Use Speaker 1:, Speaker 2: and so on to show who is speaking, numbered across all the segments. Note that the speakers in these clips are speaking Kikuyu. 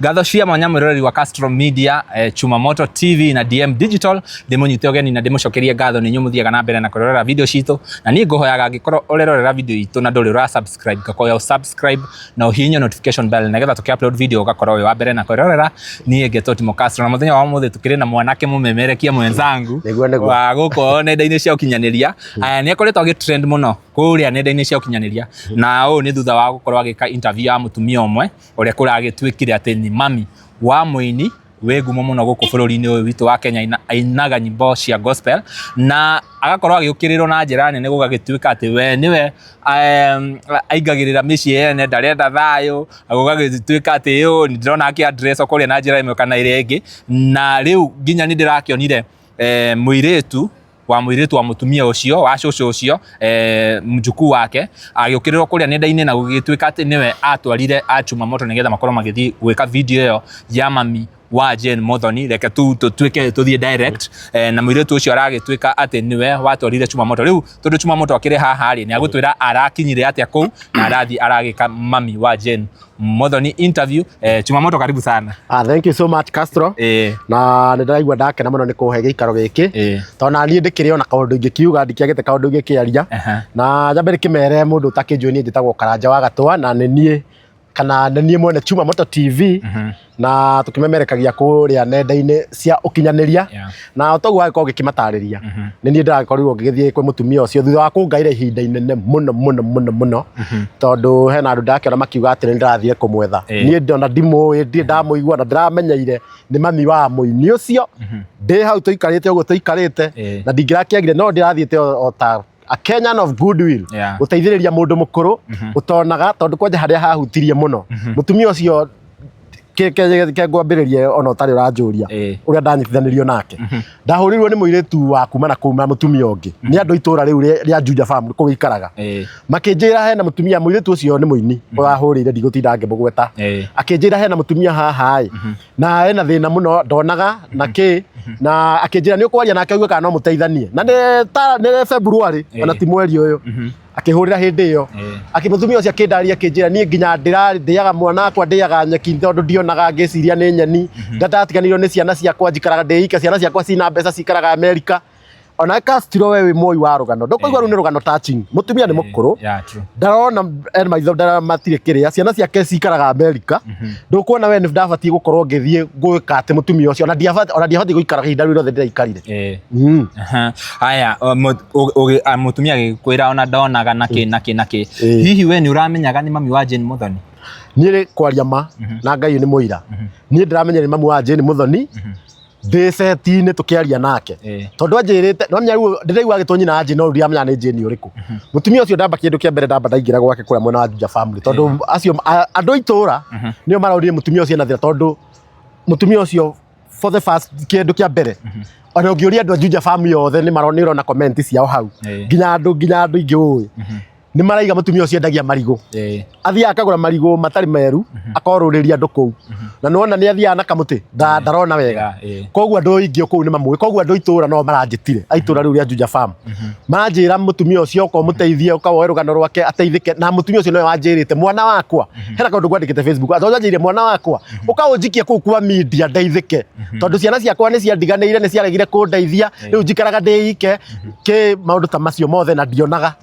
Speaker 1: Ngatho cia mwanya mwĩroreri wa Castro Media, Chumamoto TV na DM Digital. Ndĩmũnyite ũgeni na ndĩmũcokerie ngatho nĩ inyuĩ mũthiaga na mbere na kwĩrorera video citũ, na niĩ ngũhoyaga angĩkorwo ũrerorera video itũ na ndũrĩ ũra subscribe, ngakoya ũ subscribe na ũhihinye notification bell nĩgetha tũkĩ upload video ũgakorwo wĩ wa mbere na kwĩrorera. Niĩ ngetwo Timo Castro na mũthenya wa ũmũthĩ tũkĩrĩ na mwanake mũmemerekia mwenzangu
Speaker 2: Nĩguo, nĩguo.
Speaker 1: wa gũkũ nenda-inĩ cia ũkinyanĩria. Aya, nĩ akoretwo agĩ trend mũno kũrĩa nenda-inĩ cia ũkinyanĩria, na ũũ nĩ thutha wa gũkorwo agĩka interview ya mũtumia ũmwe ũrĩa kũragĩtuĩkire atĩ nĩ mami wa mũini wĩ ngumo mũno gũkũ bũrũri-inĩ ũyũ witũ wa Kenya, ainaga nyĩmbo cia gospel na agakorwo agĩũkĩrĩrwo na njĩra nene, gũgagĩtuĩka atĩ we nĩwe aingagĩrĩra mĩciĩ yene, ndarenda thayũ, gũgagĩtuĩka atĩ ũũ nĩ ndĩrona akĩ address kũrĩa na njĩra ĩmwe kana ĩrĩa ĩngĩ. Na rĩu nginya nĩ ndĩrakĩonire mũirĩtu wa mũirĩtu wa mũtumia ũcio wa cũcũ ũcio, mjukuu wake agĩũkĩrĩrwo kũrĩa nenda-inĩ na gũgĩtuĩka atĩ nĩwe atwarire achuma moto nĩgetha makorwo magĩthiĩ gwĩka video ĩyo ya mami wa Jane Muthoni. Reke tu tũtuĩke tũthiĩ direct, na mũirĩtu ũcio aragĩtuĩka atĩ nĩwe watwarire chuma moto. Rĩu tondũ chuma moto akĩrĩ haha rĩ, nĩ agũtwĩra arakinyire atĩa kũu na arathiĩ aragĩka mami wa Jane Muthoni interview. Chuma moto, karibu sana.
Speaker 2: Ah, thank you so much, Castro. Na nĩ ndĩraigua ndakena mũno nĩ kũhe gĩikaro gĩkĩ. Tondũ na niĩ ndĩkĩrĩ ona kaũndũ ingĩkiuga, ndikĩagĩte kaũndũ ingĩkĩaria. Na nyambe ndĩkĩmere mũndũ ũtakĩnjũĩ, niĩ njĩtagwo Karanja wa Gatũa, na nĩ niĩ kana nĩ niĩ mwene Chuma Moto TV, na tũkĩmemerekagia kũrĩa nenda-inĩ cia ũkinyanĩria. Na o toguo wagĩkorwo ũgĩkĩmatarĩria, nĩ niĩ ndĩragĩkorirwo ngĩgĩthiĩ kwĩ mũtumia ũcio thutha wa kũngaĩra ihinda inene mũno mũno mũno mũno, tondũ hena andũ ndakĩona makiuga atĩ nĩ ndĩrathire kũmwetha. Niĩ ndona ndimũĩ, ndirĩ ndamũigua na ndĩramenyeire nĩ mami wa mũini ũcio ndĩ hau tũikarĩte ũguo tũikarĩte, na ndingĩrakĩagire no ndĩrathiĩte o ta a Kenyan of goodwill gũteithĩrĩria mũndũ mũkũrũ ũtonaga, tondũ kwanja harĩa hahutirie mũno mũtumia ũcio ke ngwambĩrĩrie ona ũtarĩ ũranjũria ũrĩa ndanyitithanirio nake. Ndahũrĩirwo nĩ mũirĩtu wa kuma na kũu na mũtumia ũngĩ, nĩ andũ itũra rĩu rĩa Juja Farm kũu ikaraga, makĩnjĩra hena mũtumia, mũirĩtu ũcio nĩ mũini ũrahũrĩire, ndigũtinda ngĩmũgweta. Akĩnjĩra hena mũtumia haha ĩ na ena thĩna mũno, ndonaga na kĩ, na akĩnjĩra nĩ ũkwaria nake uge kana no mũteithanie, na nĩ February ona ti mweri ũyũ. Akĩhũrĩra hĩndĩ ĩyo, akĩmũtumia ũcio akĩndaria, akĩnjĩra niĩ nginya ndĩaga mwana wakwa, ndĩaga nyeki tondũ ndionaga, ngĩciria nĩ nyeni. Ndatiganĩirio nĩ ciana ciakwa, njikaraga ndĩ ika, ciana ciakwa cina mbeca, cikaraga Amerika. Ona Castro, we wĩ mwoi wa rũgano, ndũkũigua rĩu nĩ rũgano touching. Mũtumia nĩ mũkũrũ,
Speaker 1: Yeah, true.
Speaker 2: ndarona, ena maitho ndara matirĩ kĩrĩa, ciana ciake cikaraga Amerika. Ndũkuona we nĩ ndabatiĩ gũkorwo ngĩthiĩ gwĩka atĩ mũtumia ũcio, ona ndiabatiĩ gũikara ihinda rĩu rĩothe ndĩraikarire.
Speaker 1: Aha. Aya, mũtumia agĩkwĩra ona ndonaga na kĩ na kĩ na kĩ. Hihi we nĩ ũramenyaga nĩ mami wa Jane Muthoni?
Speaker 2: Niĩ rĩ, kwaria ma na Ngai nĩ mũira, niĩ ndĩramenya nĩ mamu wa Jane Muthoni ndĩ set-inĩ tũkĩaria nake, tondũ anjĩrĩte no menya rĩu ndĩraigua agĩtwo nyina wa Jane, no ndiramenya nĩ Jane ũrĩkũ. Mũtumia ũcio ndamba, kĩndũ kĩa mbere ndamba ndaingĩra gwake kũrĩa mwena wa Juja family, tondũ acio andũ a itũra nĩo marorire mũtumia ũcio ena thĩna, tondũ mũtumia ũcio for the first, kĩndũ kĩa mbere, ona ũngĩũria andũ a Juja family othe nĩ marona, nĩ ũrona comment ciao hau, nginya andũ ingĩ ũĩ nĩ maraiga mũtumia ũcio endagia marigũ. Athiaga akagũra marigũ matarĩ meru, akorũrĩria andũ kũu, na nĩwona nĩ athiaga na kamũtĩ, ndarona wega. Koguo andũ aingĩ kũu nĩ mamũĩ, koguo andũ itũra no maranjĩtire, a itũra rĩu rĩa Juja Farm maranjĩra mũtumia ũcio ũka ũmũteithie, ũka woe rũgano rwake ateithĩke. Na mũtumia ũcio nĩwe wanjĩrĩte mwana wakwa, hena kaũndũ ngwandĩkĩte Facebook, tondũ anjĩrire mwana wakwa ũka ũnjikie kũu kwa media ndeithĩke, tondũ ciana ciakwa nĩ ciandiganĩire, nĩ ciaregire kũndeithia, rĩu njikaraga ndĩ ike kĩ maũndũ ta macio mothe na ndionaga.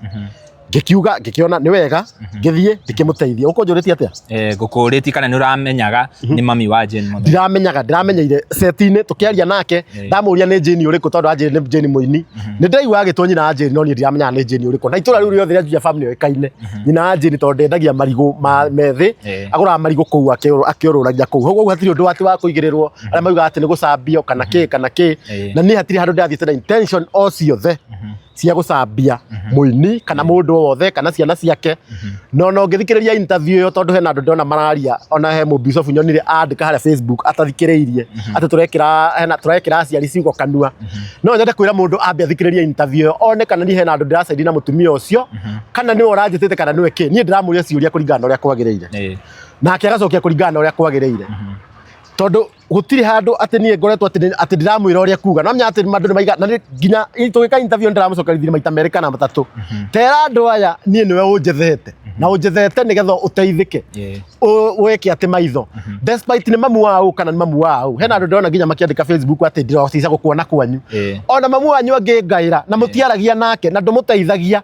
Speaker 2: Ngĩkiuga ngĩkĩona nĩ wega ngĩthiĩ ndĩkĩmũteithia. Ũkũnjũrĩtie atĩa?
Speaker 1: Ngũkũrĩtie kana nĩ ũramenyaga nĩ mami wa Jane Muthoni.
Speaker 2: Ndiramenyaga, ndĩramenyeire set-inĩ tũkĩaria nake. Ndamũria nĩ Jane ũrĩkũ, tondũ anjĩrire nĩ Jane mũini. Nĩ ndĩraigua agĩtwo nyina wa Jane, no niĩ ndiramenyaga nĩ Jane ũrĩkũ, na itũra rĩu rĩothe rĩa Juja family yoĩkaine nyina wa Jane, tondũ ndendagia marigũ ma methĩ, agũraga marigũ kũu akĩũrũragia kũu. Koguo hatirĩ ũndũ atĩ wa kũigĩrĩrwo arĩa maugaga atĩ nĩ gũcambio kana kĩ kana kĩ. Na niĩ hatirĩ handũ ndĩrathiĩte na intention o ciothe cia gũcambia mũini kana mũndũ o wothe kana ciana ciake. No ngĩthikĩrĩria interview ĩyo, tondũ hena andũ ndona mararia, ona he mũbicobu nyonire andĩka harĩa Facebook atathikĩrĩirie atĩ tũrekĩra hena tũrekĩra aciari ciugo kanua. No nyende kwĩra mũndũ ambe athikĩrĩrie interview ĩyo, one kana niĩ hena andũ ndĩracaidi na mũtumia ũcio, kana nĩwe ũranjĩtĩte kana nĩwe kĩ. Niĩ ndĩramũria ciũria kũringana na ũrĩa kwagĩrĩire, nake agacokia kũringana na ũrĩa kwagĩrĩire. Tondũ gũtirĩ handũ atĩ niĩ ngoretwo atĩ ndĩramwĩra ũrĩa kuga. No menya atĩ andũ nĩ maiga na nĩ nginya tũgĩka interview ndĩramũcokerithirie maita merĩ kana matatũ. Tera andũ aya niĩ nĩwe ũnjethete na ũnjethete nĩgetha ũteithĩke. Wĩke atĩ maitho despite nĩ mamu wao kana nĩ mamu wao. Hena andũ ndĩrona nginya makĩandĩka Facebook atĩ ndĩrotica gũkuona kwanyu. Ona mamu wanyu angĩngaĩra na mũtiaragia nake na ndũmũteithagia,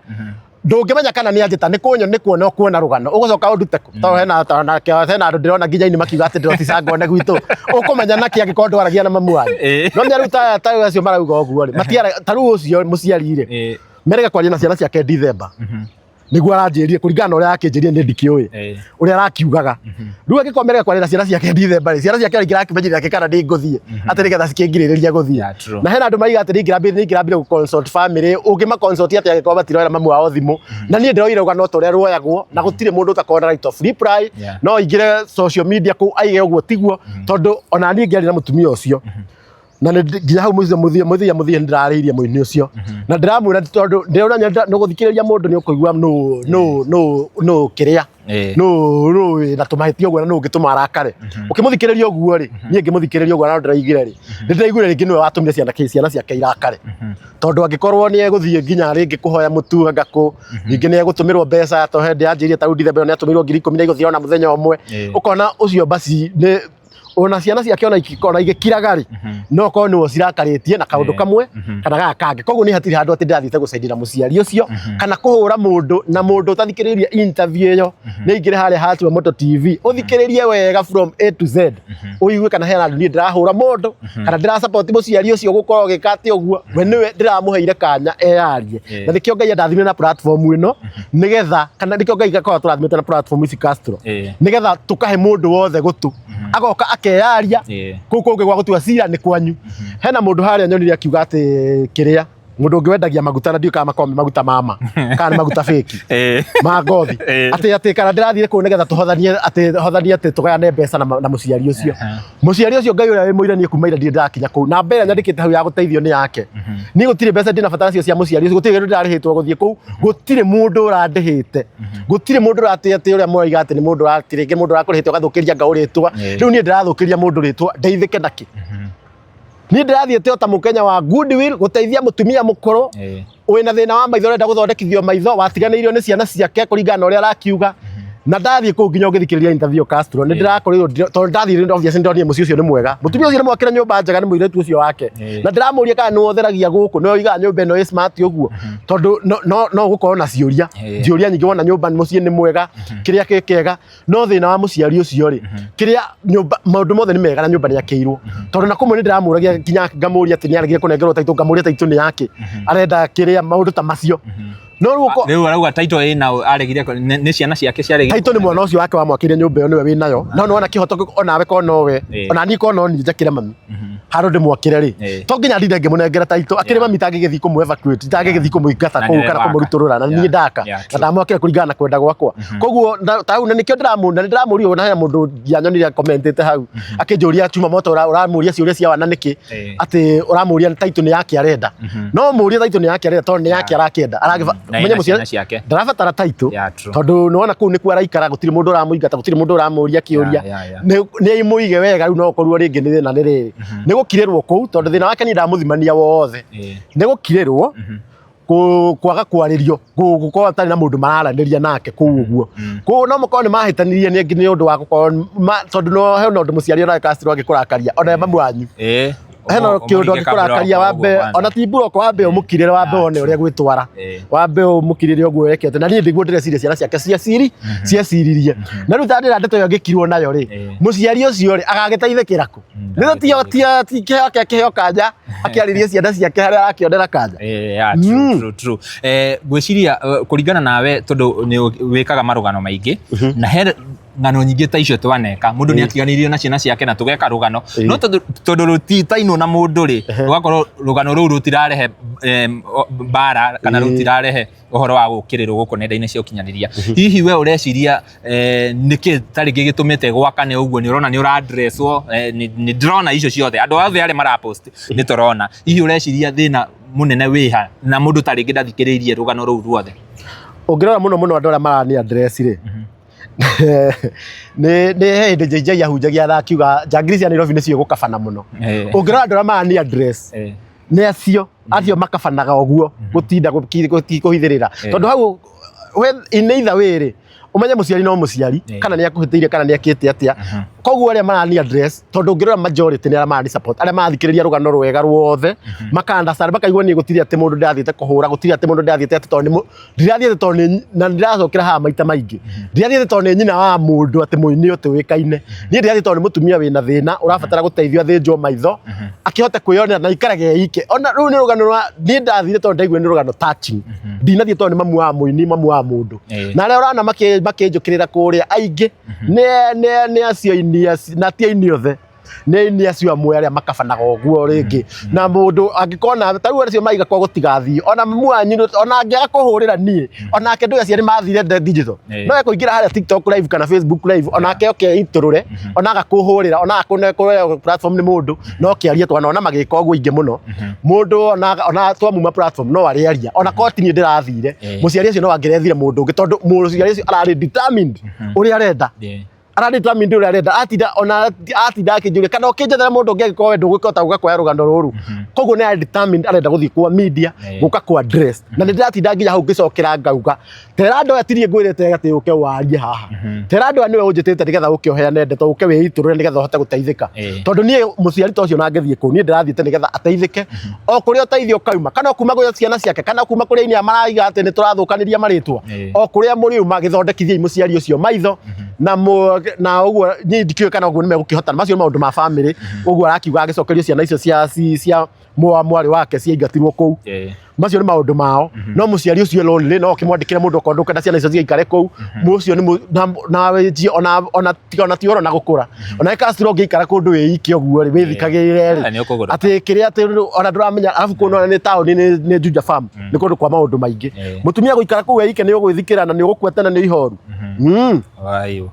Speaker 2: ndũngĩmenya kana nĩ anjĩta nĩ kũnyo nĩ kuona ũkuona rũgano ũgũcoka ũndute kũ? Tondũ hena tondũ nake hena andũ ndĩrona nginya ini makiuga atĩ ndĩrotica ngone gwitũ. Ũkũmenya nakĩ angĩkorwo ndwaragia na mamu wanyu? No menya rĩu ta rĩu acio marauga ũguo rĩ, matiara ta rĩu ũcio mũciari rĩ, merega kwaria na ciana ciake Dithemba, nĩguo aranjĩrire kũringana na ũrĩa akĩnjĩrire nĩ ndikĩũĩ ũrĩa arakiugaga. Rĩu angĩkorwo merega kwaria na ciana ciake Dithemba rĩ, ciana ciake ingĩrakĩmenyire kana ndĩ ngũthiĩ atĩ nĩgetha cikĩngirĩrĩria gũthiĩ.
Speaker 1: Yeah, true.
Speaker 2: Na hena andũ maiga atĩ nĩ ingĩrambire gũ consult family. Ũngĩma consult atĩ angĩkorwo matiroera mamu wao thimũ? Na niĩ ndĩroire rũgano ta ũrĩa ruoyagwo na gũtirĩ mũndũ ũtakorwo na right of reply. No aingĩre social media kũu aige ũguo tiguo, tondũ ona niĩ ngĩaria na mũtumia ũcio na nĩ nginya hau mũthia mũthia mũthia mũthia nĩ ndĩrarĩirie mũini ũcio na ndĩramwĩra tondũ ndĩrona nĩ gũthikĩrĩria mũndũ nĩ ũkũigua nũ nũ nũ nũ kĩrĩa nũ nũ wĩna tũmahĩtia ũguo na nũ ũngĩtũma arakare. Ũkĩmũthikĩrĩria ũguo rĩ, niĩ ngĩmũthikĩrĩria ũguo na ndĩraigire rĩ, nĩ ndĩraiguire rĩngĩ nĩwe watũmire ciana ciake irakare, tondũ angĩkorwo nĩ egũthiĩ nginya rĩngĩ kũhoya mũtu anga kũ, ningĩ nĩ egũtũmĩrwo mbeca, to hĩndĩ yanjĩrĩrie ta rĩu Dithemba ĩyo nĩ atũmĩirwo 10,000 na igũthiĩ ona mũthenya ũmwe. Ũkona ũcio basi nĩ ona ciana ciake ona igĩkiraga rĩ, no korwo nĩwe cirakarĩtie na kaũndũ kamwe kana gaka kangĩ. Koguo niĩ hatirĩ handũ atĩ ndĩrathiĩte gũcaidĩra mũciari ũcio kana kũhũra mũndũ, na mũndũ ũtathikĩrĩirie interview ĩyo nĩ aingĩre harĩa Hatua Moto TV ũthikĩrĩrie wega from A to Z, ũigue kana hena handũ niĩ ndĩrahũra mũndũ kana ndĩra support mũciari ũcio gũkorwo agĩka atĩ ũguo. We nĩwe ndĩramũheire kanya eyarie. Na nĩkĩo Ngai andathimire na platform ĩno nĩgetha, kana nĩkĩo Ngai gakorwo tũrathimĩte na platform ici, Castro, nĩgetha tũkahe mũndũ wothe gũtũ agoka akeyaria. Kũu kũngĩ gwa gũtua cira nĩ kwanyu. Hena mũndũ harĩa nyonire akiuga atĩ kĩrĩa mũndũ ũngĩ wendagia maguta, na ndiũĩ kana makoragwo me maguta mama kana nĩ maguta fake ma ngothi, atĩ kana ndĩrathire kũu nĩgetha tũhothanie, atĩ hothanie, atĩ tũgayane mbeca na mũciari ũcio. Mũciari ũcio, Ngai ũrĩa wĩ mũira, niĩ kuma ira ndirĩ ndakinya kũu na mbere nyandĩkĩte hau ya gũteithio nĩ yake. Niĩ gũtirĩ mbeca ndĩna bata nacio cia mũciari ũcio. Gũtirĩ kĩndũ ndĩrarĩhĩtwo gũthiĩ kũu, gũtirĩ mũndũ ũrandĩhĩte, gũtirĩ mũndũ ũratĩ atĩ ũrĩa mũraiga atĩ nĩ mũndũ ũratĩ rĩngĩ mũndũ ũrakũrĩhĩte ũgathũkĩria ngaũ rĩtwa. Rĩu niĩ ndĩrathũkĩria mũndũ rĩtwa ndeithĩke nakĩ? Niĩ ndĩrathiĩte o ta mũkenya wa goodwill gũteithia mũtumia mũkũrũ wĩna thĩna wa maitho, ũrenda gũthondekithio maitho, watiganĩirio nĩ ciana ciake kũringana na ũrĩa arakiuga. Na ndathiĩ kũu nginya ũngĩthikĩrĩria interview, Castro, nĩ ndĩrakorirwo tondũ ndathiĩ obviously ndonire mũciĩ ũcio nĩ mwega, mũtumia ũcio nĩ mwakĩre nyũmba njega nĩ mũirĩtu ũcio wake. Na ndĩramũria kana nĩwe ũtheragia gũkũ, nĩwe ũigaga nyũmba ĩno ĩ smart ũguo, tondũ no gũkorwo na ciũria ciũria nyingĩ wona nyũmba mũciĩ nĩ mwega, kĩrĩa kĩ kĩega. No thĩna wa mũciari ũcio rĩ, kĩrĩa nyũmba maũndũ mothe nĩ mega na nyũmba nĩ akĩirwo, tondũ na kũmwe nĩ ndĩramũragia nginya ngamũria atĩ nĩ aregire kũnengerwo taitũ, ngamũria taitũ nĩ yake arenda, kĩrĩa maũndũ ta macio. No rĩu
Speaker 1: Rĩu arauga title ĩna aregire nĩ ciana ciake ciaregire.
Speaker 2: Taitũ nĩ mwana ũcio wake wamwakĩire nyũmba ĩyo, nĩwe wĩnayo. No nĩwona kĩhoto onawe ko nowe, ona niĩ ko no niĩ njakĩre mami handũ ndĩmwakĩre rĩ, to nginya ndinde ngĩmũnengera taitũ akĩrĩ mami tangĩgĩthiĩ kũmũ evacuate, tangĩgĩthiĩ kũmũingata
Speaker 1: Na
Speaker 2: kũu
Speaker 1: nĩwe
Speaker 2: kana
Speaker 1: waka.
Speaker 2: kũmũrutũrũra na niĩ ndaka na ndamwakĩra kũringana na kwenda gwakwa. Koguo ta hau na nĩkĩo ndĩramũ na nĩndĩramũria, ona hena mũndũ ndianyonire commentĩte hau akĩnjũria chuma moto ũramũria ciũria cia wana nĩkĩ, atĩ ũramũria taitũ nĩ yake arenda. No mũrie taitũ nĩ yake arenda tondũ nĩ yake arakĩenda aragĩba
Speaker 1: Na
Speaker 2: menye
Speaker 1: ĩna
Speaker 2: mũciari
Speaker 1: ciana ciake.
Speaker 2: Ndarabatara taitũ
Speaker 1: Yeah, true.
Speaker 2: tondũ nĩwona kũu nĩkuo araikara, gũtirĩ mũndũ ũramũingata, gũtirĩ mũndũ ũramũria kĩũria. Nĩ mũige wega. Rĩu no ũkorwo rĩngĩ nĩ thĩna nĩ rĩrĩ nĩ gũkirĩrwo kũu, tondũ thĩna wake niĩ ndamũthimania wothe nĩ gũkirĩrwo, kwaga kwarĩrio, gũkorwo atarĩ na mũndũ mararanĩria nake kũu ũguo. Kũu no mũkorwo nĩ mahĩtanirie nĩ ũndũ wa gũkorwo tondũ no hena ũndũ mũciari onawe Castro angĩkũrakaria, ona mamu wanyu hena kĩũndũ
Speaker 1: Ũmũringe
Speaker 2: angĩkũrakaria,
Speaker 1: kablock
Speaker 2: wambe
Speaker 1: ũguo kwanza.
Speaker 2: ona ti block, wambe ũmũkirĩre, wambe wone ũrĩa gwĩtwara, wambe ũmũkirĩre ũguo weke atĩ. Na niĩ ndiguo ndĩreciria ciana ciake cia ciri cieciririe. Na rĩu ta ndĩra ndeto ĩyo ngĩkirwo nayo rĩ, mũciari ũcio rĩ, agagĩteithĩkĩra kũ? Nĩ ti kĩheo kĩa kĩheo kanja akĩarĩrie ciana ciake harĩa arakĩonera kanja.
Speaker 1: Yeah, true, true, true. Ngwĩciria kũringana nawe, tondũ nĩ wĩkaga marũgano maingĩ na he ng'ano nyingĩ ta icio twaneka, mũndũ nĩ atiganĩirio na ciana ciake na tũgeka rũgano, no tondũ rũtitainwo na mũndũ rĩ, rũgakorwo rũgano rũu rũtirarehe mbara kana rũtirarehe ũhoro wa gũkĩrĩrwo gũkũ nenda-inĩ cia ũkinyanĩria. Hihi we ũreciria nĩkĩ ta rĩngĩ gĩtũmĩte gwakane ũguo? Nĩ ũrona nĩ ũradresswo, nĩ ndĩrona icio ciothe andũ othe arĩa marapost nĩ tũrona. Hihi ũreciria thĩna mũnene wĩha na mũndũ ta rĩngĩ ndathikĩrĩirie rũgano rũu ruothe?
Speaker 2: Ũngĩrora mũno mũno andũ arĩa marani address rĩ, Nĩ he hĩndĩ JJ ahunjagia na akiuga njangiri cia Nairobi nĩcio gũkabana mũno. Ũngĩrora andũ arĩa marani address nĩ acio acio makabanaga ũguo gũtinda kũhithĩrĩra, tondũ hau in either way rĩ, ũmenye mũciari no mũciari, kana nĩ akũhĩtĩirie kana nĩ akĩte atĩa. Koguo arĩa marani address, tondũ ũngĩrora majority nĩ arĩa marani support, arĩa marathikĩrĩria rũgano rwega ruothe, maka understand, makaigua niĩ gũtirĩ atĩ mũndũ ndĩrathiĩte kũhũra, gũtirĩ atĩ mũndũ ndĩrathiĩte atĩ tondũ nĩ ndirathiĩte tondũ nĩ, na ndĩracokera haha maita maingĩ, ndirathiĩte tondũ nĩ nyina wa mũndũ atĩ mũini ũtũĩkaine. Niĩ ndirathiĩ tondũ nĩ mũtumia wĩna thĩna ũrabatara gũteithio athĩnjwo maitho akĩhote kwĩyonera na aikarage ike. Ona rũu nĩ rũgano rwa niĩ ndathire tondũ ndaiguire nĩ rũgano touching. Ndinathiĩ tondũ nĩ mamu wa mũini, mamu wa mũndũ. Na arĩa ũrona makĩnjũkĩrĩra kũrĩa aingĩ nĩ acio aini na ti aini othe, nĩ aini acio amwe arĩa makabanaga ũguo rĩngĩ. Na mũndũ angĩkorwo na ta rĩu acio maiga kwa gũtigathiĩ, ona mamu wanyu ona angĩaga kũhũrĩra niĩ, onake ndũĩ aciari mathire digital, no ekũingĩra harĩa TikTok live kana Facebook live, onake oke itũrũre, ona agakũhũrĩra, ona agakũne platform nĩ mũndũ no kĩarie. Twanona magĩka ũguo aingĩ mũno. Mũndũ ona twamuma platform no arĩaria, ona korwo ti niĩ ndĩrathire, mũciari ũcio no angĩrethire mũndũ ũngĩ, tondũ mũciari ũcio ararĩ determined ũrĩa arenda, ararĩ determined ũrĩa arenda. Atinda ona atinda akĩnjũria kana ũkĩnjethera mũndũ ũngĩ angĩkorwo we ndũgũkĩhota gũka kuoya rũgano rũrũ. Koguo nĩ arĩ determined, arenda gũthiĩ kwa media gũka kwa address. Na nĩ ndĩratinda nginya hau ngĩcokera ngauga tera andũ aya tirie ngwĩrĩte atĩ ũke warie haha, tera andũ aya nĩwe ũnjĩtĩte nĩgetha ũke ũheane ndeto, ũke wĩitũrũre nĩgetha ũhote gũteithĩka. Tondũ niĩ mũciari ta ũcio na ngĩthiĩ kũu, niĩ ndĩrathiĩte nĩgetha ateithĩke, o kũrĩa ũteithio ũkauma, kana o kuma gwĩ ciana ciake, kana kuma kũrĩa aini maraiga atĩ nĩ tũrathũkanĩria marĩtwa. O kũrĩa mũrĩuma, gĩthondekithiei mũciari ũcio maitho. Na ũguo niĩ ndikĩũĩ kana ũguo nĩ megũkĩhotana. Macio nĩ maũndũ ma family. Ũguo arakiuga agĩcokerio ciana icio cia mwarĩ wake ciaingatirwo kũu, macio nĩ maũndũ mao. No mũciari ũcio lonely, no ũkĩmwandĩkĩre mũndũ okorwo ndũkwenda ciana icio cigaikare kũu. Ũcio nĩ na ona ona tiga ona ti ũhoro na gũkũra, ona Castro ũngĩikara kũndũ wĩ ike ũguo rĩ, wĩthikagĩrĩre rĩ,
Speaker 1: Nĩ ũkũgũrũka.
Speaker 2: Atĩ kĩrĩa atĩ ona ndũramenya, arabu kũu nĩ taũni, nĩ Juja Farm, nĩ kũndũ kwa maũndũ maingĩ. Mũtumia gũikara kũu wĩ ike nĩ ũgwĩthikĩra na nĩ ũgũkua tena nĩ ihoru.
Speaker 1: Wayo.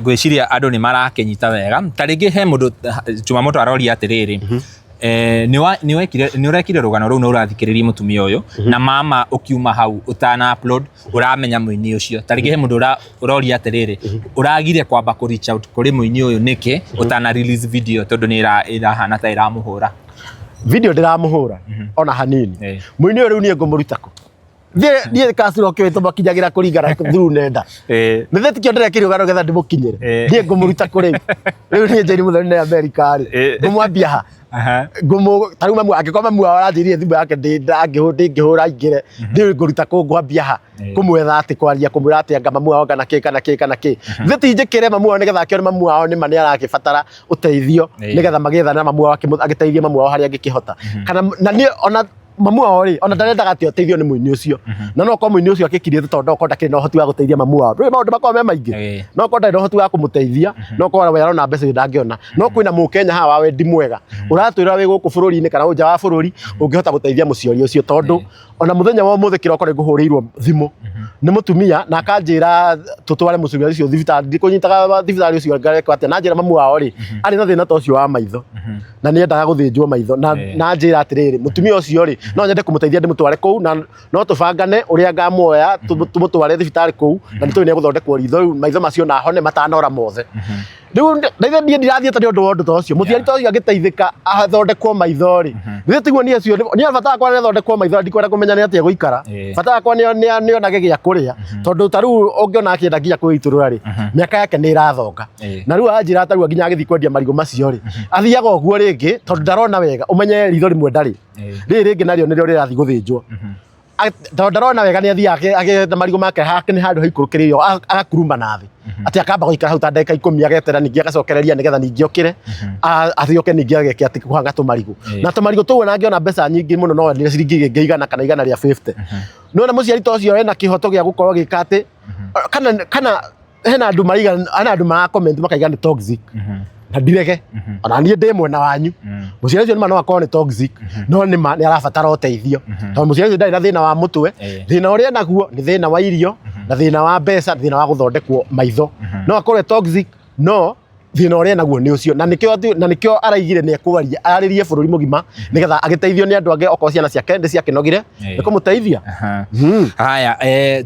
Speaker 1: Ngwĩciria andũ nĩ marakĩnyita wega. Ta rĩngĩ he mũndũ Jumamoto aroria atĩrĩrĩ, nĩ ũrekire rũgano rũu na ũrathikĩrĩria mũtumia ũyũ na mama ũkiuma hau ũtana upload ũramenya mũini ũcio. Ta rĩngĩ he mũndũ ũroria atĩrĩrĩ, ũragire kwamba kũ reach out kũrĩ mũini ũyũ nĩkĩ ũtana release video, tondũ nĩ ĩrahana ta ĩramũhũra?
Speaker 2: Video ndĩramũhũra ona hanini. Mũini ũyũ rĩu niĩ ngũmũruta kũ? Niĩ Castro kĩũĩ tũmakinyagĩra kũringana through nenda. Nĩ thĩ tikĩo ndĩrekĩrio rũgano getha ndĩmũkinyĩre. Niĩ ngũmũruta kũ rĩu? Rĩu niĩ Jane Mũthoni nĩ America rĩ, ngũmwambia ha? Ngũmũ ta rĩu mamu, angĩkorwo mamu wao aranjĩrire thimũ yake ndĩngĩhũra aingĩre, ndiũĩ ngũruta kũ, ngwambia ha kũmwetha, atĩ kwaria kũmwĩra atĩ anga mamu wao kana kĩ kana kĩ kana kĩ. Thĩ ti njĩkĩre mamu wao nĩgetha akĩone mamu wao nĩma nĩ arakĩbatara ũteithio, nĩgetha magĩethana na mamu wao, agĩteithie mamu wao harĩa angĩkĩhota. Kana na niĩ ona mamu wao rĩ, ona ndarendaga atĩ ũteithio nĩ mũini ũcio, na no korwo mũini ũcio akĩkirĩte, tondũ no korwo ndakĩrĩ na ũhoti wa gũteithia mamu wao. Ndũĩ maũndũ makoragwo me maingĩ. No korwo ndarĩ na ũhoti wa kũmũteithia, no korwo we arona mbeca iria ndangĩona. No kwĩna mũkenya haha wa wendi mwega ũratwĩra wĩ gũkũ bũrũri-inĩ kana nja wa bũrũri ũngĩhota gũteithia mũciari ũcio, tondũ ona mũthenya wa ũmũthĩ kĩroko nĩ ngũhũrĩirwo thimũ nĩ mũtumia na akanjĩra tũtware mũciari ũcio thibitarĩ. Ndikũnyitaga thibitarĩ ũcio ngareka atĩa, na njĩra mamu wao rĩ arĩ na thĩna ta ũcio wa maitho na nĩ endaga gũthĩnjwo maitho na na njĩra atĩrĩrĩ, mũtumia ũcio rĩ, no nyende kũmũteithia ndĩmũtware kũu, na no tũbangane ũrĩa ngamuoya tũmũtware thibitarĩ kũu, na nĩ tũĩ nĩ egũthondekwo ritho rĩu maitho macio na ahone matanora mothe. Rĩu ndaithe niĩ ndirathiĩte nĩ ũndũ wa ũndũ ta ũcio. Mũciari ta ũcio angĩteithĩka athondekwo maitho rĩ, githĩ tiguo? Niĩ acio niĩ bata wakwa nĩ athondekwo maitho, ndikwenda kũmenya nĩ atĩa gũikara. Bata wakwa nĩ onage gĩa kũrĩa, tondũ ta rĩu ũngĩona akĩenda nginya kwĩitũrũra rĩ, mĩaka yake nĩ ĩrathonga. Na rĩu anjĩra ta rĩu nginya agĩthiĩ kwendia marigũ macio rĩ, athiaga ũguo rĩngĩ tondũ ndarona wega. Ũmenye ritho rĩmwe ndarĩ, rĩrĩ rĩngĩ narĩo nĩrĩo rĩrathiĩ gũthĩnjwo. Tondũ ndarona wega, nĩ athiaga agĩetha marigũ make hake nĩ handũ haikũrũkĩrĩirio, agakuruma na thĩ, atĩ akamba gũikara hau ta ndagĩka 10, agetera ningĩ agacokereria nĩgetha ningĩ okĩre, acioke ningĩ ageke atĩ kũhanga tũmarigũ. Na tũmarigũ tũu ona angĩona mbeca nyingĩ mũno no endie ciringi ĩngĩ 100 kana 150. Nĩwona mũciari ta ũcio ena kĩhoto gĩa gũkorwo agĩka atĩ kana hena andũ maraiga, hena andũ mara comment makaiga nĩ toxic, na ndirege ona niĩ ndĩ mwena wanyu. Mũciari ũcio nĩma no akorwo nĩ toxic, no nĩma nĩ arabatara ũteithio, tondũ mũciari ũcio ndarĩ na thĩna wa mũtwe. Thĩna ũrĩa enaguo nĩ thĩna wa irio na thĩna wa mbeca, thĩna wa gũthondekwo maitho. No akorwo e toxic, no Thĩna ũrĩa naguo nĩ ũcio, na nĩkĩo na nĩkĩo araigire nĩ ekwaria, arĩrie bũrũri mũgima nĩgetha agĩteithio nĩ andũ angĩ, okorwo ciana ciake nĩ ciakĩnogire nĩ kũmũteithia.
Speaker 1: Haya,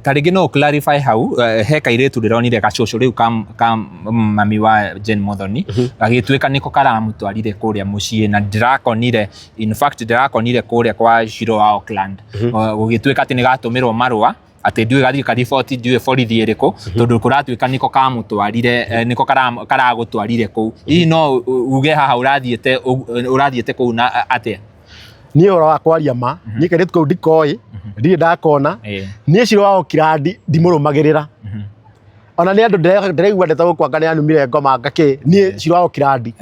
Speaker 1: ta rĩngĩ no clarify hau, he kairĩtu ndĩronire gacũcũ rĩu ka mami wa Jane Muthoni, gagĩtuĩka nĩko karamũtwarire kũrĩa mũciĩ, na ndĩrakonire, in fact ndĩrakonire kũrĩa kwa Shiro wa Auckland, gũgĩtuĩka atĩ nĩ gatũmĩrwo marũa atĩ ndiũĩ gathiĩ kariboti, ndiũĩ borithi ĩrĩkũ, tondũ kũratuĩka nĩko kamũtwarire, nĩko karagũtwarire kũu. Hihi no uge haha ũrathiĩte kũu na atĩa?
Speaker 2: Niĩ ũhoro wa kwaria ma, niĩ kairĩtu kau ndikoĩ, ndirĩ ndakona. Niĩ Shiro wa Auckland ndimũrũmagĩrĩra. Ona nĩ andũ ndĩraigua ndeto gũkũ anga nĩ anumire ngoma anga kĩ. Niĩ Shiro wa Auckland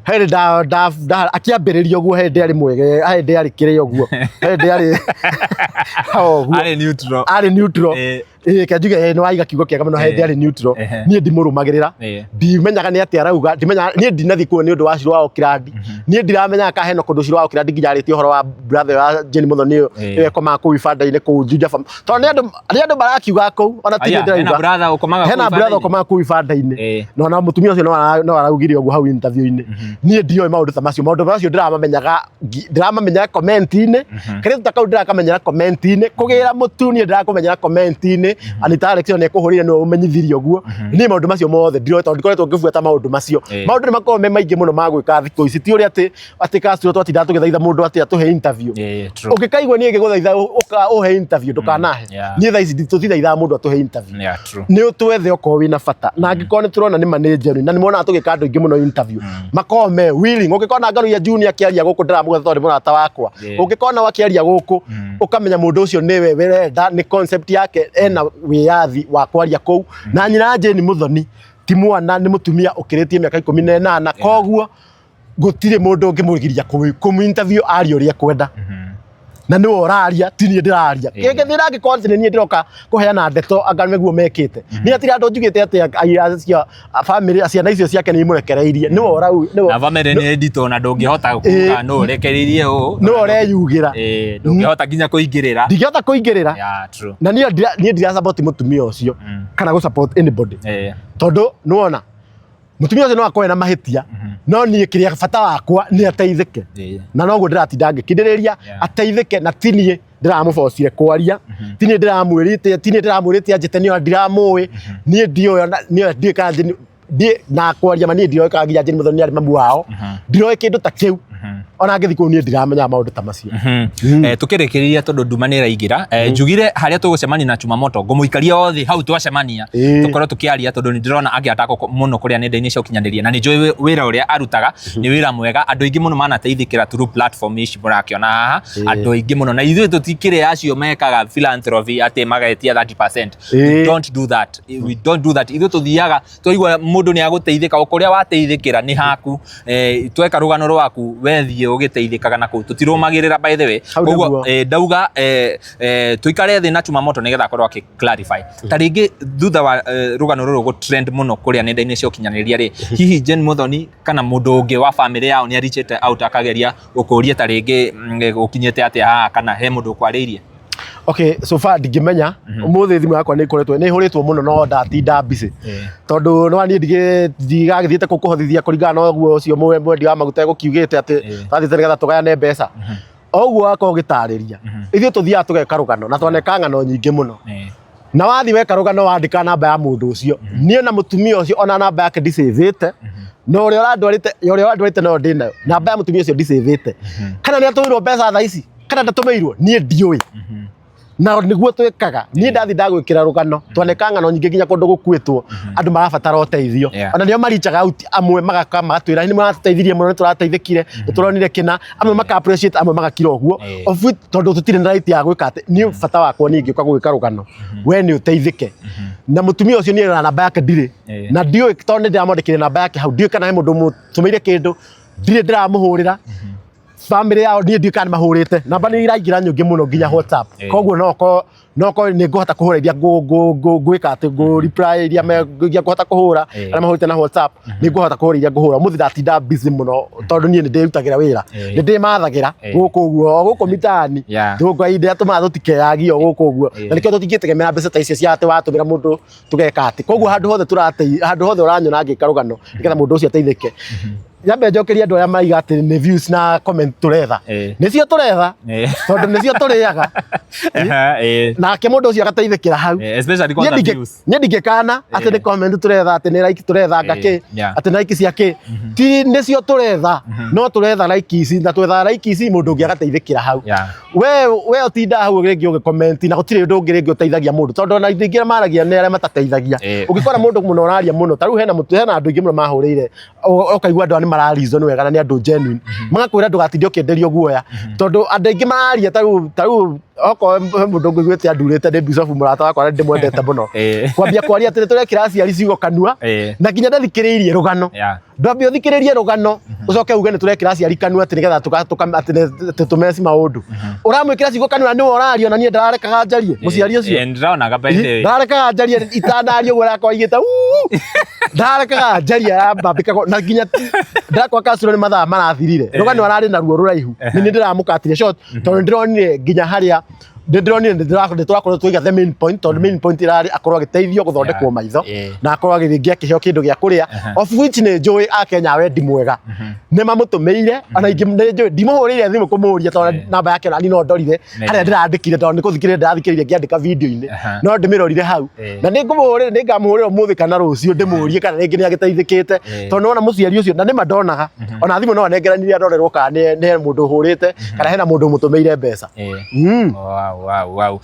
Speaker 2: hĩndĩ nda nda nda akĩambĩrĩria ũguo, hĩndĩ arĩ mwege, hĩndĩ arĩ kĩrĩa ũguo, hĩndĩ arĩ
Speaker 1: ũguo, arĩ neutral,
Speaker 2: arĩ neutral. Ĩĩ, ke njuge nĩ waiga kiugo kĩega mũno, hĩndĩ arĩ neutral. Niĩ ndimũrũmagĩrĩra, ndimenyaga nĩ atĩa arauga, ndimenyaga. Niĩ ndinathiĩ kuo nĩ ũndũ wa Shiro wa Auckland. Niĩ ndiramenyaga kana hena kũndũ Shiro wa Auckland nginya arĩtie ũhoro wa brother wa Jane Muthoni ũyũ, ĩyo ĩkomaga kũu ibanda-inĩ kũu Juja Farm, tondũ nĩ andũ marakiuga kũu, ona ti niĩ
Speaker 1: ndĩrauga. Hena brother ũkomaga
Speaker 2: hena brother ũkomaga kũu ibanda-inĩ, na ona mũtumia ũcio no araugire ũguo hau interview-inĩ. Niĩ ndioĩ maũndũ ta macio, maũndũ macio ndĩramamenyaga, ndĩramamenyera comment-inĩ. Kairĩtu ta kau ndĩrakamenyera comment-inĩ, kũgĩra mũtu niĩ ndĩrakũmenyera comment-inĩ. Anita Alex nĩ ekũhũrire, nĩwe ũmenyithirie ũguo. Niĩ maũndũ macio mothe ndiroĩ, tondũ ndikoretwo ngĩbuata maũndũ macio. Maũndũ nĩ makoragwo me maingĩ mũno ma gwĩka thikũ ici, ti ũrĩa atĩ Castro twatindaga tũgĩthaitha mũndũ atĩ atũhe interview. Ũngĩkaigua niĩ ngĩgũthaitha ũhe interview, ndũkanahe. Niĩ thaa ici tũtithaithaga mũndũ atũhe interview. Nĩ ũtwethe okorwo wĩna bata, na angĩkorwo nĩ tũrona nĩ ma nĩ genuine, na nĩ monaga tũgĩka andũ aingĩ mũno interview, makoragwo me willing. Ũngĩkona Ngaruiya Junior akĩaria gũkũ, ndĩramũgweta tondũ nĩ mũrata wakwa, ũngĩkona akĩaria gũkũ, ũkamenya mũndũ ũcio nĩwe wĩrenda, nĩ concept yake, ena wĩyathi wa kwaria kũu. Na nyina Jane Muthoni ti mwana, nĩ mũtumia ũkĩrĩtie mĩaka 18, koguo gũtirĩ mũndũ ũngĩmũgiria kũmũ interview arie ũrĩa ekwenda, na nĩwe ũraria, ti niĩ ndĩraria. Kĩngĩthĩra angĩkorwo atĩ nĩ niĩ ndĩroka kũheana ndeto anga nĩguo mekĩte. Niĩ hatirĩ andũ njugĩte atĩ acio family, ciana icio ciake nĩ imũrekereirie, nĩwe ũrau
Speaker 1: nĩwe. Na family nĩ nditũ, na ndũngĩhota kuga nũ ũrekereirie ũũ.
Speaker 2: Nĩwe ũreyugĩra.
Speaker 1: Ndũngĩhota nginya kũingĩrĩra.
Speaker 2: Ndingĩhota kũingĩrĩra. Na niĩ ndira support mũtumia ũcio kana gũ support anybody, tondũ nĩwona mũtumia ũcio no akorwo ena mahĩtia, no niĩ kĩrĩa bata wakwa nĩ ateithĩke, na noguo ndĩratinda ngĩkindĩrĩria ateithĩke, na ti niĩ ndĩramũbocire kwaria, ti niĩ ndĩramwĩrĩte, ti niĩ ndĩramwĩrĩte anjĩte, niĩ ona ndiramũĩ. Niĩ ndiũĩ ona niĩ ndiũĩ kana ndiĩ na kwaria ma, niĩ ndioĩ kana nginya Jane Muthoni arĩ mamu wao, ndiroĩ kĩndũ ta kĩu. Ona ngĩthiĩ kũu niĩ ndiramenyaga maũndũ ta macio.
Speaker 1: Tukĩrĩkĩrĩria, tondũ nduma nĩ ĩraingĩra, njugire harĩa tũgũcemania na Chumamoto ngũmũikaria othe hau twacemania, tũkorwo tũkĩaria, tondũ nĩ ndĩrona akĩatakwo mũno kũrĩa nenda-inĩ cia ũkinyanĩria, na nĩ njũĩ wĩra ũrĩa arutaga nĩ wĩra mwega. Andũ aingĩ mũno manateithĩkĩra through platform ici mũrakĩona haha, andũ aingĩ mũno. Na ithuĩ tũtikĩrĩ acio mekaga philanthropy atĩ magetia 30%. We don't do that, we don't do that. Ithuĩ tũthiaga twaigua mũndũ nĩ agũteithĩka, o kũrĩa wateithĩkĩra nĩ haku. Tweka rũgano rwaku, wethiĩ ũgĩteithĩkaga na kũu, tũtirũmagĩrĩra by the way.
Speaker 2: Hau
Speaker 1: Koguo,
Speaker 2: nĩguo.
Speaker 1: Ndauga tũikare thĩ na Chumamoto nĩgetha akorwo akĩ clarify ta rĩngĩ thutha wa rũgano rũrũ gũ trend mũno kũrĩa nenda-inĩ cia ũkinyanĩria rĩ, hihi Jane Muthoni kana mũndũ ũngĩ wa family yao nĩ arichĩte out akageria gũkũria ta rĩngĩ gũkinyĩte atĩa haha, kana he mũndũ ũkwarĩirie?
Speaker 2: Okay, so far ndingĩmenya. Ũmũthĩ thimũ yakwa nĩ ĩkoretwo nĩ ĩhũrĩtwo mũno, no ndatinda busy, tondũ no niĩ ndigagĩthiĩte kũu kũhothithia kũringana na ũguo ũcio mwendia wa maguta egũkiugĩte atĩ twathiĩte nĩgetha tũgayane mbeca. O ũguo wakorwo ũgĩtarĩria, ithuĩ tũthiaga tũgeka rũgano, na twaneka ng'ano nyingĩ mũno, na wathiĩ weka rũgano wandĩka namba ya mũndũ ũcio, niĩ na mũtumia ũcio ona namba yake ndicĩvĩte, na ũrĩa ũrandwarĩte no ndĩnayo namba ya mũtumia ũcio ndicĩvĩte. Kana nĩ atũmĩirwo mbeca thaa ici kana ndatũmĩirwo, niĩ ndiũĩ. Na nĩguo twĩkaga, niĩ ndathi ndagwĩkĩra rũgano, twaneka ng'ano nyingĩ nginya kũndũ gũkuĩtwo, andũ marabatara ũteithio. Ona nĩo marichaga out, amwe magaka magatwĩra nĩ mũratũteithirie mũno, nĩ tũrateithĩkire, nĩ tũronire kĩna. Amwe maka appreciate, amwe magakira ũguo. Of which, tondũ tũtirĩ na right ya gwĩka atĩ, niĩ bata wakwa niĩ ngĩũka gwĩka rũgano, we nĩ ũteithĩke. Na mũtumia ũcio niĩ ona namba yake ndirĩ, na ndiũĩ, tondũ nĩ ndĩramwandĩkĩire namba yake hau, ndiũĩ kana he mũndũ mũtũmĩire kĩndũ, ndirĩ ndĩramũhũrĩra. Family yao niĩ ndiũĩ kana nĩ mahũrĩte namba, nĩ iraingĩra nyingĩ mũno nginya WhatsApp. Koguo no okorwo No korwo nĩ ngũhota kũhũra iria ngwĩka atĩ ngũ reply iria iria ngũhota kũhũra, arĩa mahũrĩte na WhatsApp, nĩ ngũhota kũhũra iria ngũhũra. Ũmũthĩ ndatinda busy mũno tondũ niĩ nĩ ndĩrutagĩra wĩra, nĩ ndĩmathagĩra gũkũ ũguo, o gũkũ mitaani. Ngai ndĩratũmaga tũtikeyagio gũkũ ũguo, na nĩkĩo tũtingĩtegemera mbeca ta icio cia atĩ watũmĩra mũndũ tũgeka atĩ. Koguo handũ hothe tũrate, handũ hothe ũranyona ngĩka rũgano nĩgetha mũndũ ũcio ateithĩke. Nyambe njokerie andũ arĩa maiga atĩ nĩ views na comment tũretha. Nĩcio tũretha, tondũ nĩcio tũrĩaga. Nake mũndũ ũcio agateithĩkĩra hau.
Speaker 1: Especially kwanza views.
Speaker 2: Niĩ ndingĩkana atĩ nĩ comment tũretha, atĩ nĩ like tũretha, nga kĩ, atĩ nĩ like cia kĩ. Ti nĩcio tũretha, no tũretha like ici, na twethaga like ici mũndũ ũngĩ agateithĩkĩra hau. We ũtinda hau rĩngĩ ũgĩcomment na gũtirĩ ũndũ ũngĩ rĩngĩ ũteithagia mũndũ, tondũ ona ithuĩ aingĩ maragia nĩ arĩa matateithagia. Ũngĩkora mũndũ mũno ũraria mũno, ta rĩu hena mũtu, hena andũ aingĩ mũno mahũrĩire, ũkaigua andũ aya nĩ mara reason wega na nĩ andũ genuine, magakwĩra ndũgatinde ũkĩenderio guoya, tondũ andũ aingĩ mararia ta rĩu okorwo he mũndũ ngũiguĩte andurĩte nĩ Bishop mũrata wakwa na ndĩmwendete mũno, kwambia kwaria atĩ nĩtũrekĩra aciari ciugo kanua, na nginya ndathikĩrĩirie rũgano. Ndwambe ũthikĩrĩrie rũgano ũcoke uge nĩtũrekĩra aciari kanua atĩ nĩgetha atĩ tũmeci maũndũ. Ũramwĩkĩra ciugo kanua na nĩwe ũraria, ona niĩ ndararekaga njarie mũciari ũcio.
Speaker 1: Ndĩronaga by the way.
Speaker 2: Ndararekaga njarie itanaria ũguo arakorwo aigĩte "Uu!" Ndararekaga njarie arambambĩka na nginya ndakwa kacuro nĩ mathaa marathirire. Rũgano ararĩ naruo rũraihu, nĩ niĩ ndĩramũkatire short, tondũ nĩndĩronire nginya harĩa ndĩronire nĩtũrakorwo twaiga the main point, tondũ main point ĩrarĩ akorwo agĩteithio gũthondekwo maitho, na akorwo agĩthiĩ akĩheo kĩndũ gĩa kũrĩa, of which nĩ njũĩ Akenya a wendi mwega nĩ mamũtũmĩire. Ona ingĩ nĩ njũĩ ndimũhũrĩire thimũ kũmũria, tondũ namba yake ona niĩ no ndorire harĩa ndĩrandĩkire, tondũ nĩ kũthikĩrĩria ndĩrathikĩrĩirie ngĩandĩka video-inĩ, no ndĩmĩrorire hau. Na nĩ ngũmũhũrĩra, nĩ ngamũhũrĩra ũmũthĩ kana rũciũ ndĩmũrie kana rĩngĩ nĩ agĩteithĩkĩte, tondũ nĩwona mũciari ũcio na nĩma ndonaga ona thimũ no anengeranire arorerwo kana nĩ mũndũ ũhũrĩte kana hena mũndũ ũmũtũmĩire mbeca.
Speaker 1: Wow.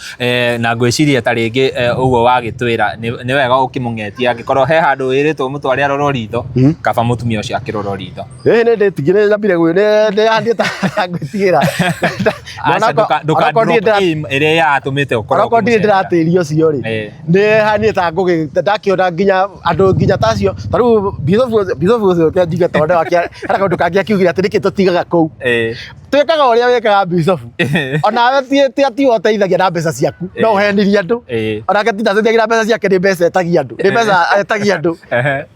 Speaker 1: Na ngwĩciria ta rĩngĩ ũguo wagĩtwĩra nĩ wega ũkĩmũng'etia, angĩkorwo he handũ wĩrĩtwo mũtware arorwo ritho, kaba mũtumia ũcio akĩrorwo ritho.
Speaker 2: Ĩĩ nĩ ndĩtigire nyambire gwĩ nĩ haniĩ ta ngwĩtigĩra.
Speaker 1: Aca, ndũka drop aim ĩrĩa yatũmĩte ũkorwo
Speaker 2: Onakorwo ndirĩ
Speaker 1: ũkĩmũcerera.
Speaker 2: ndĩratĩria ũcio rĩ, nĩ haniĩ ta ngũgĩ ndakĩona nginya andũ nginya ta acio ta rĩu Bishop ũcio ũrĩa njigue tondũ wake hena kaũndũ kangĩ akiugire atĩ nĩkĩ tũtigaga kũu. Twĩkaga ũrĩa wĩkaga Bishop, onawe ti ati we ũteithagia na mbeca ciaku, no ũhenirie andũ. Onake ti ndateithagia na mbeca ciake, nĩ mbeca etagia andũ, nĩ mbeca etagia andũ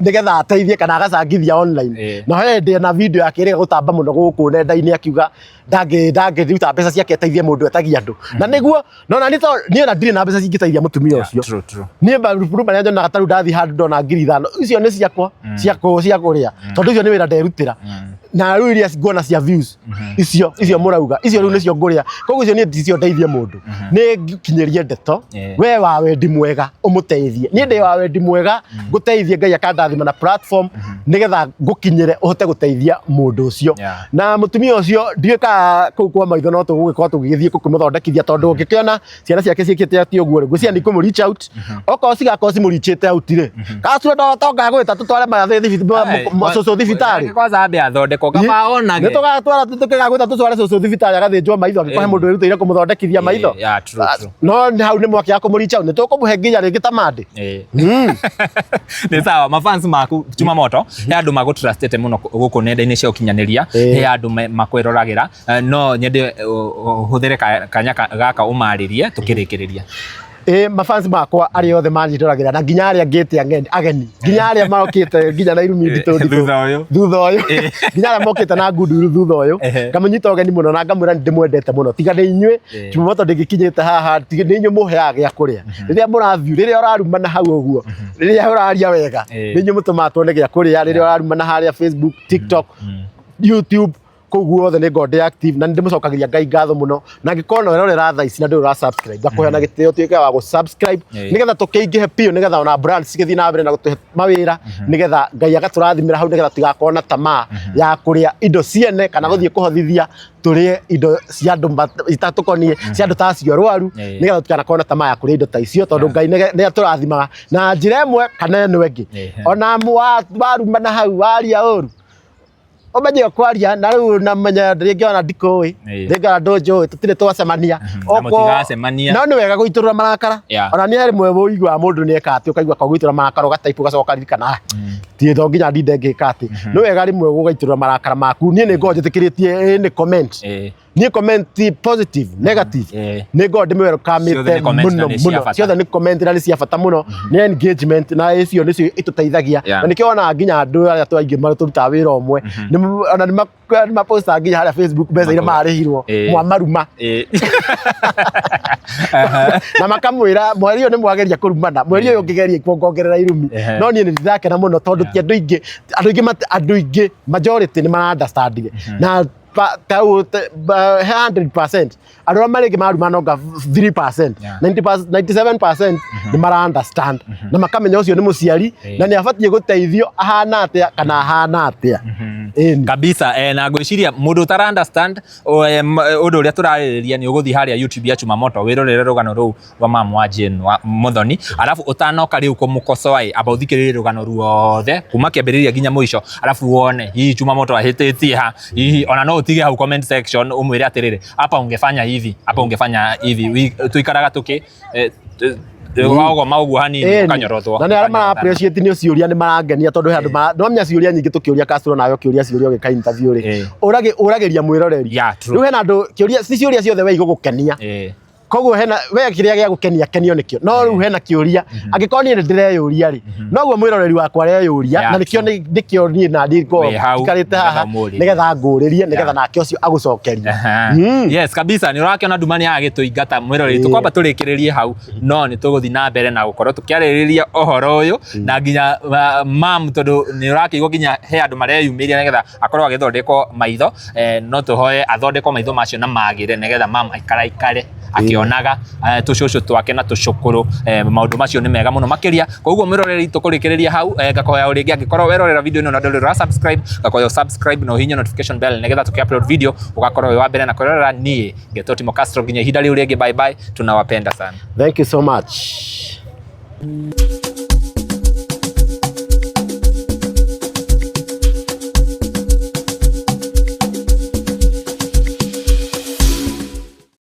Speaker 2: nĩgetha ateithie kana agacangithia online. Na he hĩndĩ na video yake ĩrĩa gũtamba mũno gũkũ nenda-inĩ akiuga ndangĩruta mbeca ciake ateithie mũndũ etagia andũ, na nĩguo no na nĩ niĩ ona ndirĩ na mbeca cingĩteithia mũtumia ũcio.
Speaker 1: True, true.
Speaker 2: Niĩ maruburu marĩa nyonaga ta rĩu ndathiĩ handũ ndona 5,000, icio nĩ ciakwa cia kũrĩa, tondũ icio nĩ wĩra nderutĩra. Na rĩu iria nguona cia views icio mũrauga icio rĩu nĩcio ngũrĩa, koguo icio niĩ ndicio ndeithie mũndũ, nĩ nginyĩrie ndeto. We wa wendi mwega ũmũteithie, niĩ ndĩ wa wendi mwega ngũteithie, Ngai akandathima na platform nĩgetha ngũkinyĩre ũhote gũteithia mũndũ ũcio. Na mũtumia ũcio ndiũĩ kana kũu kwa maitho no tũgũgĩkorwo tũgĩgĩthiĩ kũmũthondekithia, tondũ ũngĩkĩona ciana ciake ciĩkĩte atĩ ũguo rĩ, ngwĩciria nĩ ikũmũ reach out, okorwo cigakorwo cimũrichĩte out rĩ, gacura tonga gwĩta tũtware marathe cũcũ thibitarĩ.
Speaker 1: Kwanza ambe athondekwo kaba onage.
Speaker 2: Nĩ tũgatwara tũkĩgagwĩta tũtware cũcũ thibitarĩ agathĩnjwo maitho, angĩkorwo he mũndũ wĩrutĩire kũmũthondekithia maitho.
Speaker 1: Yeah, true, true.
Speaker 2: No nĩ hau nĩ mwakĩaga kũmũreach out, nĩ tũkũmũhe nginya rĩngĩ ta Monday.
Speaker 1: Nĩ sawa, mafans maku Chumamoto, he andũ magũtrustĩte mũno gũkũ nenda-inĩ cia ũkinyanĩria, he andũ makwĩroragĩra. No nyende ũhũthĩre kanya gaka ũmarĩrie tũkĩrĩkĩrĩria.
Speaker 2: Ĩ mafans makwa arĩa othe manjĩroragĩra na nginya arĩa ngĩte ageni, nginya arĩa marokĩte nginya na irumi nditũ nditũ
Speaker 1: thutha ũyũ,
Speaker 2: thutha ũyũ, nginya arĩa mokĩte na ngunduru thutha ũyũ, ngamũnyita ũgeni mũno na ngamwĩra nĩ ndĩmwendete mũno. Tiga nĩ inyuĩ, Chumamoto ndĩngĩkinyĩte haha. Tiga nĩ inyuĩ mũheaga gĩa kũrĩa rĩrĩa mũrathiĩ, rĩrĩa ũrarumana hau ũguo, rĩrĩa ũraria wega, nĩ inyuĩ mũtũmaga tuone gĩa kũrĩa rĩrĩa ũrarumana harĩa Facebook, TikTok, YouTube, kũu guothe nĩ ngoragwo ndĩ active, na nĩ ndĩmũcokagĩria Ngai ngatho mũno. Na angĩkorwo no werorera thaa ici na ndũrĩ ũra subscribe, ngakũhe na gĩtĩo tuĩke wa gũ subscribe nĩgetha tũkĩingĩhe biũ, nĩgetha ona brands cigĩthiĩ na mbere na gũtũhe mawĩra, nĩgetha Ngai agatũrathimĩra hau, nĩgetha tũtigakorwo na tamaa ya kũrĩa indo ciene kana gũthiĩ kũhothithia tũrĩe indo cia andũ itatũkoniĩ, cia andũ ta acio arwaru, nĩgetha tũtikanakorwo na tamaa ya kũrĩa indo ta icio, tondũ Ngai nĩ atũrathimaga na njĩra ĩmwe kana ĩno ĩngĩ. Ona warumana hau waria ũru, ũmenye ũkwaria na rĩu namenya rĩngĩ ona ndikũĩ, rĩngĩ ona ndũnjũĩ, tũtirĩ twacemania.
Speaker 1: Na mũtigacemania.
Speaker 2: No nĩ wega gũitũrũra marakara. Ona nĩ rĩmwe ũiguaga mũndũ nĩ eka atĩ ũkaigua kwa gũitũrũra marakara, ũgataipu ũgacoka ũkaririkana, ah, ti to nginya ndinde ngĩka atĩ. Nĩ wega rĩmwe gũgaitũrũra marakara maku. Niĩ nĩ ngoragwo njĩtĩkĩrĩtie nĩ comment. Niĩ comment positive, negative, nĩ ngoragwo ndĩmĩwelcomĩte.
Speaker 1: Ciothe nĩ comment na
Speaker 2: Mũno
Speaker 1: nĩ cia
Speaker 2: mũno.
Speaker 1: bata.
Speaker 2: Ciothe nĩ comment na nĩ cia bata mũno, nĩ engagement na icio nĩcio itũteithagia. Na nĩkĩo wonaga nginya andũ arĩa twaingĩ marĩa tũrutaga wĩra ũmwe ona nĩ mapostaga nginya harĩa Facebook mbeca iria marĩhirwo mwamaruma na makamwĩra mweri ũyũ nĩ mwageria kũrumana, mweri ũyũ ũngĩgeria kuongongerera irumi. No niĩ nĩ ndĩrakena mũno tondũ ti andũ aingĩ, andũ aingĩ andũ aingĩ majority nĩ mara understand na 100% andũ arĩa marĩ maruma nonga 3%, 90%, 97% nĩ mara understand na makamenya ũcio nĩ mũciari na nĩ abatiĩ gũteithio ahana atĩa kana ahana atĩa. Ĩni.
Speaker 1: Kabisa, na ngwĩciria mũndũ ũtara understand ũndũ ũrĩa tũrarĩrĩria nĩ ũgũthiĩ harĩa YouTube ya Chumamoto wĩrorere rũgano rũu rwa mamu wa Jane wa Muthoni, arabu ũtanoka rĩu kũmũkosoa ĩ, amba ũthikĩrĩrie rũgano ruothe kuma kĩambĩrĩria nginya mũico, arabu wone hihi Chumamoto ahĩtĩtie ha. Hihi ona no ũtige hau comment section ũmwĩre atĩrĩrĩ, hapa ungefanya hivi, hapa ungefanya hivi. Tuikaraga tũkĩ wagoma ũguo hanini ũkanyorothwo.
Speaker 2: Na nĩ arĩa mara appreciate nĩ ciũria nĩ marangenia tondũ he andũ no menya ciũria nyingĩ tũkĩũria Castro nawe ũkĩũria ciũria ũgĩka interview rĩ, ũragĩria mwĩroreri. Rĩu hena andũ kĩũria ti ciũria ciothe we igũgũkenia. Koguo hena we kĩrĩa gĩa gũkenia kenio nĩkĩo, no rĩu hena kĩũria angĩkorwo niĩ nĩ ndĩreyũria rĩ, noguo mwĩroreri wakwa areyũria. Na nĩkĩo nĩkĩo niĩ na niĩ ngoragwo
Speaker 1: Wĩ hau,
Speaker 2: njikarĩte
Speaker 1: nĩgetha
Speaker 2: haha
Speaker 1: ũmũrĩrie.
Speaker 2: Nĩgetha ngũrĩrie nĩgetha nake ũcio agũcokerie.
Speaker 1: Yes, kabisa, nĩ ũrakĩona nduma nĩ yagĩtũingata mwĩroreri. Tũkwamba tũrĩkĩrĩrie hau, no nĩ tũgũthiĩ na mbere na gũkorwo tũkĩarĩrĩria ũhoro ũyũ na nginya mam, tondũ nĩ ũrakĩigua nginya he andũ mareyumĩria nĩgetha akorwo agĩthondekwo maitho. No tũhoe athondekwo maitho macio na magĩre nĩgetha mam aikara aikare akĩonaga tũcũcũ twake na tũcũkũrũ. Maũndũ macio nĩ mega mũno makĩria. Koguo mwĩroreri, tũkũrĩkĩrĩria hau. Ngakoya o rĩngĩ, angĩkorwo werorera video ĩno na ndũrĩ ũra subscribe, ngakoya subscribe na ũhihinye notification bell nĩgetha tũkĩ upload video ũgakorwo wĩ wa mbere na kwĩrorera. Niĩ ngetwo Timo Castro, nginya ihinda rĩu rĩngĩ, bye bye, tunawapenda sana.
Speaker 2: Thank you so much.